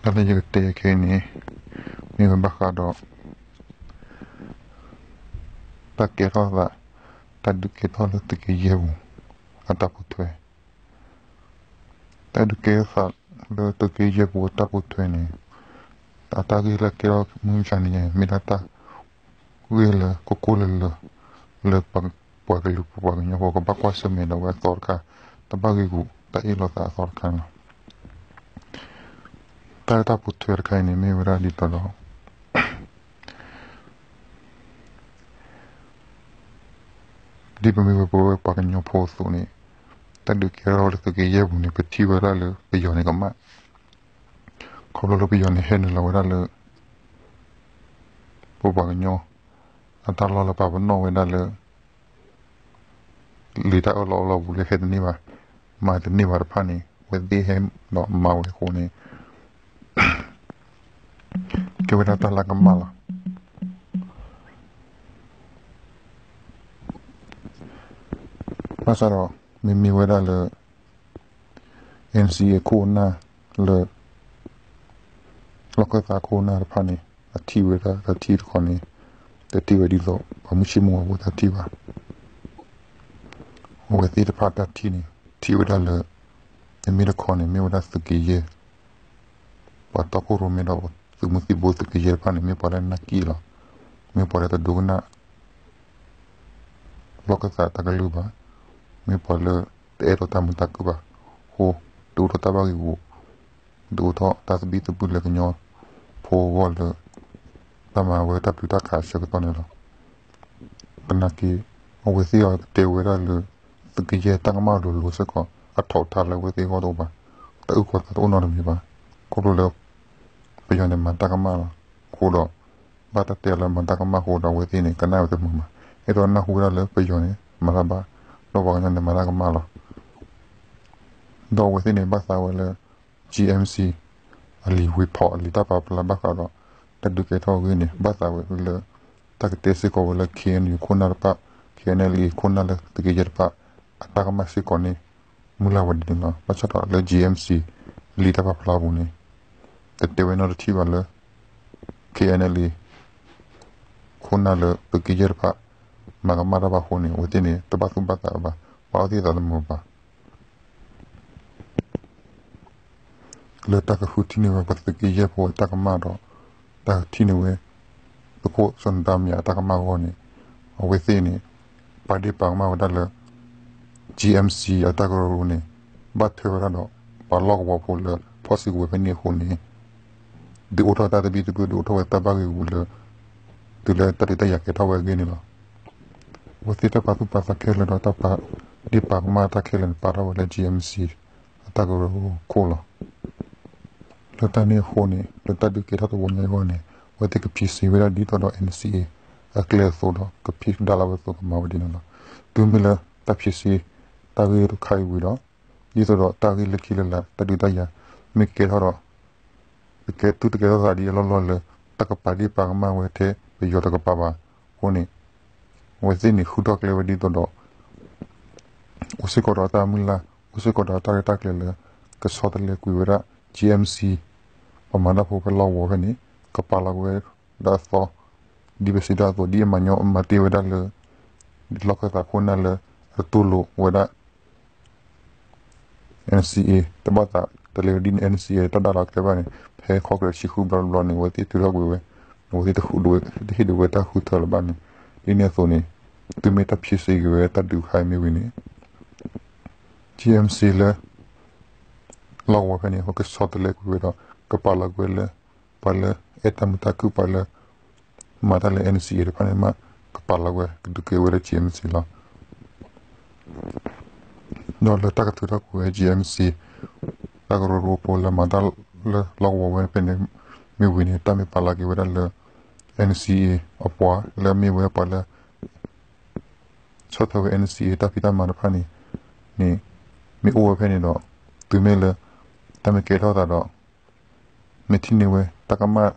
တၢ်လၢယကတဲခဲအံၤန့ၣ် မ့ၢ်ဝဲဘၣ်ဃးဒီး တၢ်ကဲထီၣ်သး တၢ်ဒုးကဲထီၣ်လၢသုးက့ယဲၢ်ပူၤ အတၢ်ပိာ်ထွဲ တၢ်ဒုးကဲထီၣ်သးလၢသုးက့ယဲၢ်ပူၤအတၢ်ပိာ်ထွဲန့ၣ် အတၢ်ဂ့ၢ်လၢကဲထီၣ်မုၢ်မဆါန့ၣ် မ့ၢ်ဒၣ်တၢ်ဂ့ၢ်လၢကိၢ်ကိၢ်လၢၤလၢၤ လၢပှၤကလုာ်ပပှၤကညီဖိကဘၣ်ကွၢ်ဆၢၣ်မဲာ်ဒီးဝဲအသီတခါ, တၢ်ဘၣ်ဂ့ၢ်ဂူာ်တၢ်အ့ၣ်လိာ်သးအသီတခါန့ၣ်လီၤ. တၢ်လၢတၢ်ပိာ်ထွဲတခါအံၤန့ၣ် မ့ၢ်ဝဲဒၣ်ဒ်သိးဒီး ဒ်ပမ့ၢ်ဝဲပဝဲပှၤကညီဖိအသိးန့ၣ် တၢ်ဒုးကဲထီၣ်လၢသုးက့ယဲၢ်ပူၤန့ၣ် ပထံၣ်ဝဲဒၣ်လၢပယီၤန့ၣ်ကမၣ်, ခီဖျိလၢပယီၤန့ၣ်ဟဲနုာ်လီၤဝဲဒၣ်လၢ ပပှၤကညီ အတၢ်လီၢ်လၢပာ်ပနီၣ်ဝဲဒၣ်လၢ လံာ်တၢ်အၢၣ်လီၤအီလီၤပူၤလၢဟဲတန့ၢ်ဘၣ်, မၤတန့ၢ်ဘၣ်တဖၣ်န့ၣ် အဝဲသ့ၣ်ဟဲဒီးမၤဝဲအဃိန့ၣ် ကဲဝဲဒၣ်တၢ်လၢကမၣ်လီၤ. ဘၣ်ဆၣ်ဒီး မ့မ့ၢ်ဝဲဒၣ်လၢ NCA ခိၣ်နၢ်လၢ လီၢ်ခၢၣ်သးခိၣ်နၢ်တဖၣ်န့ၣ် အထံၣ်ဝဲဒၣ်တၢ်ထံၣ်တခီန့ၣ် တထံၣ်ဝဲဒ်သိး ပှၤမုၢ်ဆ့ၣ်မုၢ်ဂီၤဖိတၢ်ထံၣ်ဘၣ်. အဝဲသ့ၣ်တဖၣ်တၢ်ထံၣ်န့ၣ် ထံၣ်ဝဲဒၣ်လၢ မ့မ့ၢ်တခီန့ၣ် မ့ၢ်ဝဲဒၣ်သုးက့ယဲၢ် ပှၤတီခိၣ်ရိၣ်မဲဒီးသုးမုၢ်သံၣ်ဘိသုးက့ယဲၢ်တဖၣ်န့ၣ် မ့ၢ်ပှၤလၢနၢ်က့ၣ်လီၤ. မ့ၢ်ပှၤလၢတဒိကနၣ် လီၢ်ခၢၣ်သးတၢ်ကလုၢ်ဘၣ်, မ့ၢ်ပှၤလၢတအဲၣ်ဒိးတၢ်မုာ်တၢ်ခုၣ်ဘၣ်အဃိ ဒုးအိၣ်ထီၣ်တၢ်ဘၣ်ဂ့ၢ်ဂူာ်, ဒုးအိၣ်ထီၣ်တၢ်သဘံၣ်သဘုၣ်လၢကညီဖိအဂီၢ်လၢ တၢ်မၤဝဲတၢ်ပျံၤတၢ်ဖုးအဆၢကတီၢ်န့ၣ်လီၤ. သနာ်က့ အဝဲသ့ၣ်အီၤကတဲဝဲဒၣ်လၢ သုးက့ယဲၢ်တၢ်ကမၣ်လိၤလိၤစ့ၢ်ကီး အထီးထါလၢအဝဲသ့ၣ်အဂီၢ်တအိၣ်ဘၣ်, တၢ်အုၣ်ကီၤသးတအိၣ်နီတမံၤဘၣ်. ခီဖျိလၢ ပယီၤန့ၣ်မၤတၢ်ကမၣ်လီၤ. အဃိဒီး ဘၣ်တၢ်တဲလၢမၤတၢ်ကမၣ်အဃိဒီး အဝဲသ့ၣ်န့ၣ် ကနၣ်ဝဲတမုာ်ဘၣ်. အဲၣ်ဒိးနၢ်ဟူဝဲဒၣ်လၢပယီၤန့ၣ် မၤတၢ်ဘၣ်, ဒီးပှၤကညီန့ၣ်မၤတၢ်ကမၣ်လီၤ. ဒီးအဝဲသ့ၣ်န့ၣ် ဘၣ်သးဝဲလၢ GMC အလံာ်ဝ့ၤဖီး အလံာ်တၢ်ပာ်ဖျါဘၣ်ဃးဒီး တၢ်ဒုးကဲထီၣ်အဂ့ၢ်န့ၣ် ဘၣ်သးဝဲလၢ တၢ်ကတဲစ့ၢ်ကီးဝဲလၢ KNU ခိၣ်နၢ်တဖၣ်, KNLA ခိၣ်နၢ်လၢသုးက့ယဲၢ်တဖၣ် အတၢ်ကမၣ်စ့ၢ်ကီးန့ၣ် မုၢ်လၢ်ဝဲဒ်န့ၣ်လီၤ. ဘၣ်ဆၣ်ဒီးလၢ GMC လံာ်တၢ်ပာ်ဖျါပူၤန့ၣ် တတဲဝဲနီတထံၣ်ဘၣ်လၢ KNLA ခိၣ်နၢ်လၢသုးက့ယဲၢ်တဖၣ် မၤကမၣ်တၢ်ဘၣ်အဃိန့ၣ် အဝဲသ့ၣ်န့ၣ် တဘၣ်သူၣ်ဘၣ်သးဘၣ်, ပာ်အီၤသ့ၣ်သးတမုာ်ဘၣ်. လၢတၢ်ကဃုထံၣ်န့ၢ်ဝဲပှၤသုးက့ယဲၢ်ဖိအတၢ်ကမၣ်ဒီး တၢ်ကထံၣ်န့ၢ်ဝဲ သုးခိၣ်စီၤနဒါမံၤအတၢ်ကမၣ်အဂီၢ်န့ၣ် အဝဲသ့ၣ်န့ၣ် ပာ်ဒ့ၣ်ပာ်ကမၣ်ဝဲဒၣ်လၢ GMC အတၢ်ကရၢကရိန့ၣ် ဘၣ်ထွဲဝဲဒၣ်ဒီး ပှၤလီၢ်ကဝီၤဖိလၢဖီၣ်စုကဝဲၤဖဲန့ၣ်အဃိန့ၣ် ဒုးအိၣ်ထီၣ်တၢ်သဘံၣ်သဘုၣ် ဒုးအိၣ်ထီၣ်ဝဲတၢ်ဘၣ်ဂ့ၢ်ဂူာ်လၢ တုၤလၢတၢ်ဒုးတၢ်ယၤကဲထီၣ်ဝဲအဂ့ၢ်န့ၣ်လီၤ. အဝဲသ့ၣ်တၢ်ပာ်သူၣ်ပာ်သးခဲလၢာ်ဒီးတၢ်ပာ်ဒ့ၣ်ပာ်ကမၣ်တၢ်ခဲလၢာ်န့ၣ် ပာ်ထီၣ်ဝဲလၢ GMC အတၢ်ကရၢကရိခိၣ်လီၤ. လၢတၢ်န့ၣ်အဃိန့ၣ် လၢတၢ်ဒုးကဲထီၣ်တဝီညါအဂီၢ်န့ၣ် အဝဲသ့ၣ်ကဖံးစ့ဝဲဒၣ်ဒ်သိးဒီး NCA အကျဲအသိးဒီး ကဖံးကဒါလီၤဝဲအသိးကမၤဝဲဒ်န့ၣ်လီၤ. တုၤမ့ၢ်လၢတၢ်ဖံးစ့ တၢ်ဂ့ၢ်တခါအံၤဝံၤဒီး ဒ်သိးဒီးတၢ်ဂ့ၢ်လၢခံလၢလာ် တၢ်ဒုးတၢ်ယၤ မ့ၢ်ကဲထီၣ်ဒီး သုတကဲထီၣ်သးဒ်အလီၢ်လီၢ်လၢ တၢ်ကပာ်ဒ့ၣ်ပာ်ကမၣ်ဝဲထဲပယီၤတကပၤဘၣ်အဃိန့ၣ် အဝဲသ့ၣ်န့ၣ် ဃုထီၣ်ကျဲဝဲဒ်သိးဒီး အိၣ်စ့ၢ်ကီးဒီးတၢ်မုၢ်လၢ် အိၣ်စ့ၢ်ကီးဒီးတၢ်ရဲၣ်တၢ်ကျဲၤလၢ ကဆီတလဲကွံာ်ဝဲဒၣ် GMC ပှၤမၤတၢ်ဖိဖဲလီၢ်ကဝီၤဖဲန့ၣ် ကပာ်လီၤက့ၤဝဲဒၣ်အသီ ဒ်ပစံးတၢ်အသိး ဒ်အမၤညီမၤတ့ၢ်ဝဲဒၣ်လၢ လီၢ်ခၢၣ်သးခိၣ်နၢ်လၢ အတူၢ်လိာ်ဝဲဒၣ် NCA တဘၣ်သး တလဲၤဝဲဒ်န့ၣ် NCA တၢ်ဒၣ်လီၤကျဲဘၣ်န့ၣ် ဖဲခီကရၢဆံဃုဘျီတဘျီန့ၣ် အဝဲသ့ၣ်ထုးထီၣ်ကွံာ်ဝဲ အဝဲသ့ၣ်တဟ့ၣ်ဒုးဝဲတၢ်ဃုထၢလၢၤဘၣ်န့ၣ် ဒ်န့ၣ်အသိးန့ၣ် တုၤမ့ၢ်တၢ်ဖံးစ့က့ၤဝဲတၢ်ဒုးခါအံၤမ့ၢ်ဝံၤန့ၣ် GMC လၢ လီၢ်ကဝီၤဖဲန့ၣ် ဟိကဆီတလဲကွံာ်ဝဲဒီး ကပာ်လီၤကွံာ်ဝဲလၢ ပှၤလၢအဲၣ်တၢ်မုာ်တၢ်ခုၣ် ပှၤလၢ မၤတၢ်လၢ NCA တဖၣ်န့ၣ်မး ကပာ်လီၤကွံာ် ကဒုးကဲဝဲလၢ GMC လီၤ. ဒီးလၢတၢ်ကထုးထီၣ်ကွံာ်ဝဲ GMC တၢ်ကရၢကရိဖိလၢမၤတၢ်လၢလီၢ်ကဝီၤဝဲဖဲန့ၣ် မ့ၢ်ဝံၤန့ၣ် တၢ်မ့ၢ်ပာ်လီၤက့ၤဝဲဒၣ်လၢ NCA အပှၤလၢမ့ၢ်ဝဲပှၤလၢ ဆီၣ်ထွဲဝဲ NCA တၢ်ဖံးတၢ်မၤတဖၣ်န့ၣ် န့ၣ် မ့ၢ်အိၣ်ဝဲဖဲန့ၣ်ဒီး တုၤမ့ၢ်လၢ တၢ်မ့ၢ်ကဲထီၣ်သးဒီး မ့ၢ်ထံၣ်န့ၢ်ဝဲ တၢ်ကမၣ်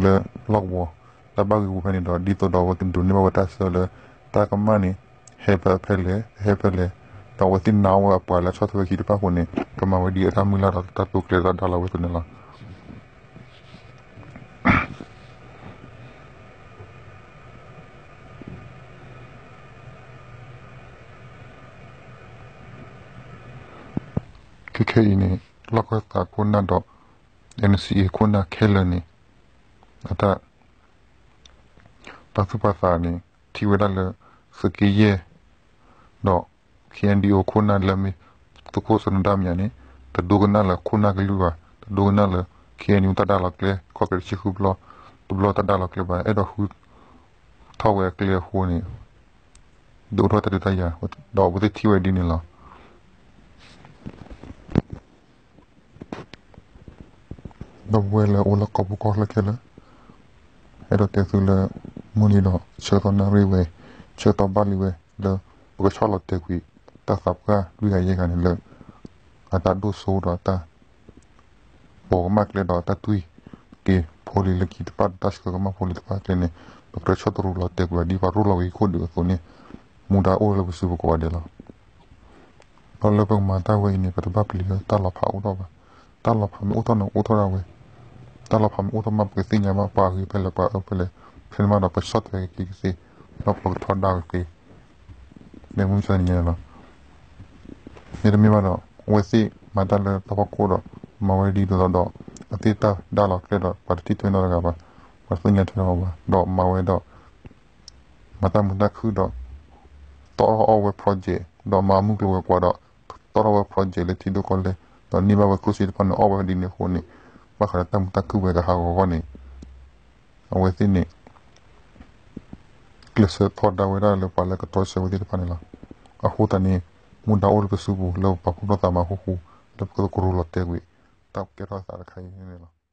လၢလီၢ်ကဝီၤ တၢ်ဘၣ်ဂ့ၢ်ဂူာ်ဖဲန့ၣ်ဒီး ဒ်သိးဒီးအဝဲကဒိးန့ၢ်ဘၣ်ဝဲတၢ်ဆၢလၢ တၢ်ကမၣ်န့ၣ် ဟဲဖဲလဲၣ် ဟဲဖဲလဲၣ် ဒီးအဝဲသ့ၣ်နာ်ဝဲအပှၤလၢဆီၣ်ထွဲဝဲခံတဖၣ်အဃိန့ၣ် ကမၤဝဲဒ်အတၢ်မုၢ်လၢ်ဒီးတၢ်တိာ်ကျဲၤတၢ်ဒါလီၤဝဲအသိးန့ၣ်လီၤ. ခဲခဲအံၤန့ၣ် လီၢ်ခၢၣ်သးခိၣ်နၢ်ဒီး N C A ခိၣ်နၢ်ခဲလၢာ်န့ၣ် အတၢ် ပာ်သူၣ်ပာ်သးန့ၣ် ထံၣ်ဝဲဒၣ်လၢ သုးက့ယဲၢ် ဒီး K N D O ခိၣ်နၢ်လၢမ့ၢ် သုးခိၣ်စီၤနဒါမံၤန့ၣ် တဒိကနၣ်လၢခိၣ်နၢ်ကလုၢ်ဘၣ်, တဒိကနၣ်လၢ K N U တၢ်ဒါလီၤကျဲ ခီၣ်ကရံးဆံဃုဘျီ တဘျီတၢ်ဒါလီၤကျဲဘၣ်, အဲၣ်ဒိးဃုထီၣ်ဝဲအကျဲအဃိန့ၣ် ဒုးအိၣ်ထီၣ်တၢ်ဒုးတၢ်ယၤ ဒီးအဝဲသ့ၣ်ထံၣ်ဝဲဒ်န့ၣ်လီၤ. ဒီပုၢ်ဝဲၢ်လၢအိၣ်လၢကီၢ်ပူၤကီၢ်ချၢခဲလၢာ်, အဲၣ်ဒိးတဲသုလၢ မုၢ်နံၤဒီး ဆၢကတီၢ်နၣ်ရံၣ်ဝဲ, ဆၢကတီၢ်ဘၣ်လံဝဲ လၢပကဆီၣ်လီၤတဲာ်ကွံာ် တၢ်သးပှၢ်လွံၢ်ဂၤယဲၢ်ဂၤန့ၣ်လၢ အတၢ်ဒိၣ်စိဒီးတၢ် ပိာ်ကမၣ်ကျဲဒီးတၢ်တွံၢ်က့ၤဖိလံၤလၢခံတဖၣ်ဒီး တၢ်ဆှၢကမၣ်ဖိလံၤတဖၣ်ကျဲန့ၣ် ပကတဆီၣ်တရူးလီၤတဲာ်ကွံာ်အီၤဒ်ပှၤရိၣ်လီၤဝံၤခိၣ်ဒုးအသိးန့ၣ် မူဒါအိၣ်လၢပစုပူၤကိးဂၤဒဲးလီၤ. ဒီးလၢပကမၤတၢ်ဝဲအံၤန့ၣ် ပတဘၣ်ပျံၤလၢတၢ်လီၤဖးအိၣ်ထီၣ်ဘၣ်. တၢ်လီၤဖးမ့ၢ်အိၣ်ထီၣ်န့ၣ်အိၣ်ထီၣ်ဒၣ်ဝဲ, တၢ်လီၤဖးမ့ၢ်အိၣ်ထီၣ်မး ပကသ့ၣ်ညါဘၣ်ပှၤဂ့ၤဖဲလဲၣ် ပှၤအၢဖဲလဲၣ်, ဖဲန့ၣ်မးဒီးပဆီၣ်ထွဲက့ၤကသ့, ဒီးပကထီဒါက့ၤ မ့ၢ်တမ့ၢ်ဘၣ်ဒီး အဝဲသ့ၣ်မၤတၢ်လၢတၢ်ဖီခိၣ်ဒီး မၤဝဲဒ်သိးဒီး အသ့ၣ်တၢ်ဒါလီၤကျဲဒီး ပှၤတထံၣ်ထွဲနီတဂၤဘၣ်, ပှၤတသ့ၣ်ညါထွဲနီတဂၤဘၣ်, ဒီးမၤဝဲဒီး မၤတၢ်မုာ်တၢ်ခုၣ်ဒီး တီၣ်ထီၣ်အီၣ်ဝဲ project ဒီးမၤမုၢ်ကျိၤဝဲၤကွာ်ဒီး တီၣ်ထီၣ်ဝဲ project လၢထံဒိၣ်ကီၢ်လဲၢ် ဒီးန့ၢ်ဘၣ်ဝဲကျိၣ်စ့တဖၣ်န့ၣ် အီၣ်ဝဲဒ်န့ၣ်အဃိန့ၣ် ဘၣ်ဃးဒီးတၢ်မုာ်တၢ်ခုၣ်ဝဲကဟးဂီၤအဂီၢ်န့ၣ် အဝဲသ့ၣ်န့ၣ် ကျဲးစၢးထီဒါဝဲဒၣ်လၢပှၤလၢကတီဆၢဝဲသ့ၣ်တဖၣ်န့ၣ်လီၤ. အဃိသတးန့ၣ် မူဒါအိၣ်လၢပစုပူၤ လၢပပာ်ဖှိၣ်ထီၣ်သးမၤဃူဃူ လၢပကကရူးလီၤတဲာ်ကွံာ် တၢ်ကဲထီၣ်သးတခါအံၤန့ၣ်လီၤ.